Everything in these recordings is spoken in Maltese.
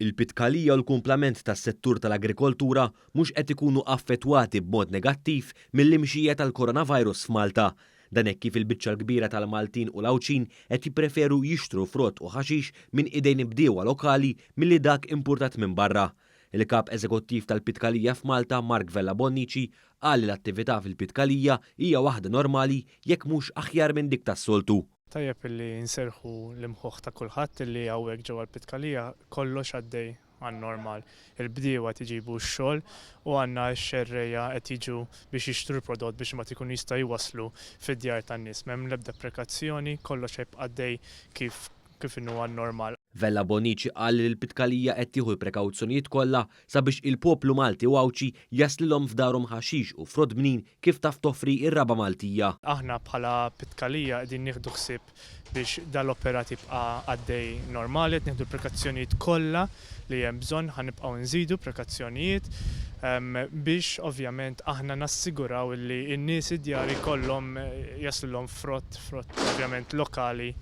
Il-pitkalija u l-kumplament tas-settur tal-agrikoltura mhux qed ikunu affettwati b'mod negattiv mill-imxija tal-coronavirus f'Malta. Dan hekk kif il-biċċa l-kbira tal-Maltin u l-Għawdxin qed jippreferu jixtru frott u ħaxix minn idejn bdiewa lokali milli dak impurtat minn barra. Il-Kap Eżekuttiv tal-Pitkalija f'Malta, Mark Vella Bonnici, qal li l-attività fil-Pitkalija hija waħda normali jekk mhux aħjar minn dik tas-soltu. Tajjeb illi nserrħu l-imħuħ ta' kulħadd illi hawnhekk ġewwa l-Pitkalija kollox għaddej għan-normal. Il-bdiewa qed iġibu x-xogħol u għandna x-xerrejja qed jiġu biex jixtru l-prodott biex imbagħad ikunu jistgħu jwasslu fid-djar tan-nies. M'hemm l-ebda prekazzjoni, kollox ħa jibqa' għaddej kif kif inhu għan-normal. Vella Bonnici qal li l-Pitkalija qed tieħu l-prekawzjonijiet kollha sabiex il-poplu Malti u Għawdxi jaslilhom f'darhom ħaxix u frott bnin kif taf toffri r-raba' Maltija. Aħna bħala Pitkalija qegħdin nieħdu ħsieb biex dal-operat jibqa' għaddej normali, qed nieħdu l-prekazzjonijiet kollha li hemm bżonn, ħa nibqgħu nżidu prekazzjonijiet biex ovvjament aħna nassiguraw li n-nies id-djar ikollhom jaslilhom frott, frott ovvjament lokali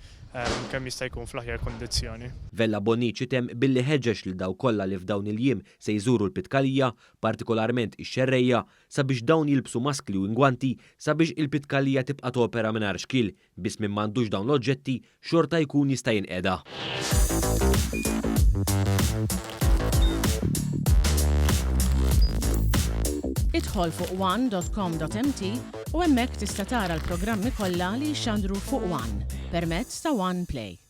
kemm jista' jkun fl-aħjar kundizzjoni. Vella Bonnici temm billi ħeġġeġ lil dawk kollha li f'dawn il-jiem se jżuru l-Pitkalija, partikolarment ix-xerrejja, sabiex dawn jilbsu maskli u ingwanti sabiex il-Pitkalija tibqa' topera mingħajr xkiel, biss min m'għandux dawn l-oġġetti xorta jkun jista' jinqeda. Idħol fuq one.com.mt u hemmhekk tista' tara l-programmi kollha li jixxandru fuq One permezz ta' One Play.